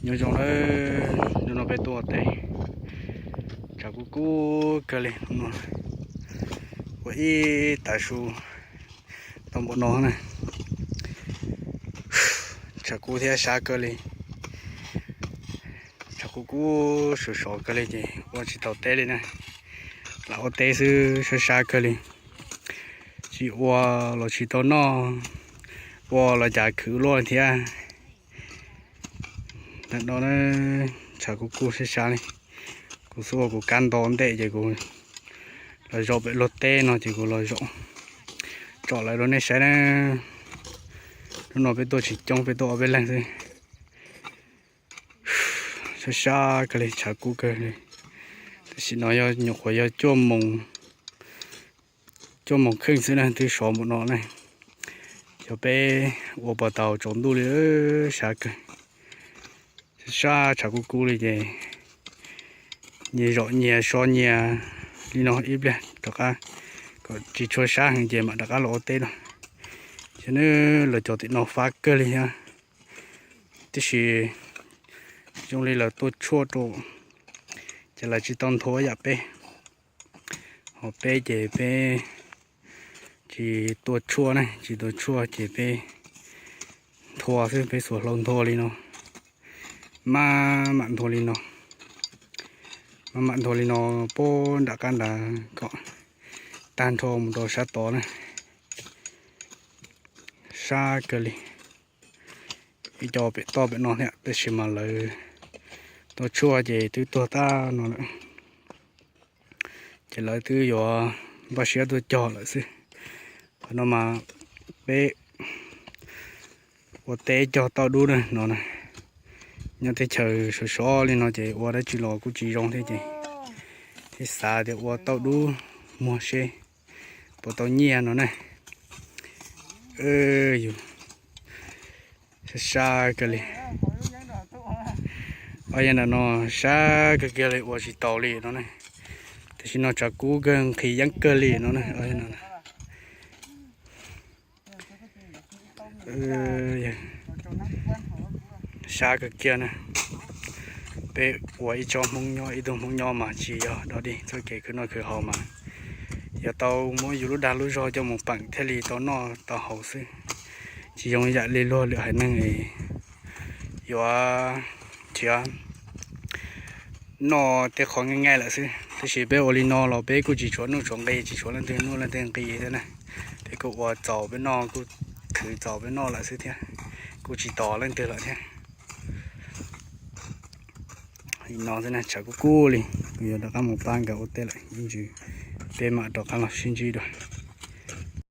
Nyob zoo nawb, hnub no peb tuaj ua teb, tshav kub kub kawg li. Ua ib tav su tau npaum no na, tshav kub thiab sab kawg li. Tshav kub kub sov sov kawg li ces ua tsis tau teb li na. Lam ua teb xwb, sab sab kawg li. Tsis ua los tsis tau noj, ua los cas khwv luaj thiab. Tam no na, tshav kub kub sab sab li. Kuv xub ua kuv kab nto ntej ces kuv los zaum pem luag teb no ces kuv los zaum tsom lawv rau nej saib na. Hnub no peb tuaj tsis coob, peb tuaj ob peb leeg xwb. Sab sab kawg li, tshav kub kawg li. Tam sim no yog nyuam qhuav yog cuaj moos kheej xwb na, twb sov npaum no na. Yog peb ua puas tau tsaus ntuj li, sab kawg. Sab tshav kub kub li ces nyias zaum nyias so nyias li no ib pliag rov qab, kom tsis tshua sab heev ces mam rov qab los ua teb no. Ces neb los cov tim no fab kawg li thiab, tiam sis zoo li lawv tua tshuaj rau ces lawv tsis tau nthua yam peb. Ho peb ces peb tsis tua tshuaj na, tsis tua tshuaj ces peb nthua xwb, peb xuas hlau nthua li no. Maj mam nthua li no, maj mam nthua li no puag nram qab nrad kom tag nrho mus rau sab tod na. Sab kawg li. Ib co pem toj pem no thiab, tab sis mas lawv tua tshuaj ces twb tuag tag no lawm. Ces lawv twb yuav npaj siab tuaj cog lawm xwb. Qhov no mas peb ua teb cog tauj dub na no na. Nyob teb chaws sov sov li no ces ua dab tsi los kuj tsis zoo thiab ces thiaj xav tias ua tauj dub muag seb puas tau nyiaj no na. Yus sab sab kawg li. Ob yam ntawm no sab kawg kiag li, ua tsis taus li no na. Tam sim no tshav kub kawg, nqhis yeeb kawg li no na. Sab kawg kiag na. Peb ua ib tsob Hmoob nyob, ib tug Hmoob nyob mas tsis yog dog dig, txoj kev khwv noj khwv haus mas yog tau muab yus lub dag lub zog coj mus peem thiaj li tau noj tau haus xwb. Tsis zoo yam li luag lwm haiv neeg yuav thiab noj tej qhov nqaij nqaij lawm xwb. Tab sis peb ua li no los peb kuj tsis tshuav nuj tshuav nqi, tsis tshuav leej twg nuj leej twg nqi thiab na. Peb kuj ua txaus peb noj, kuj khwv txaus peb noj lawm xwb thiab, kuj tsis tos leej twg lawm thiab. Li no xwb na, tshav kub kub li, kuv yuav rov qab mus pab nkawd ua teb lawm, ib ntsis peb mam rov qab los sib ntsib dua.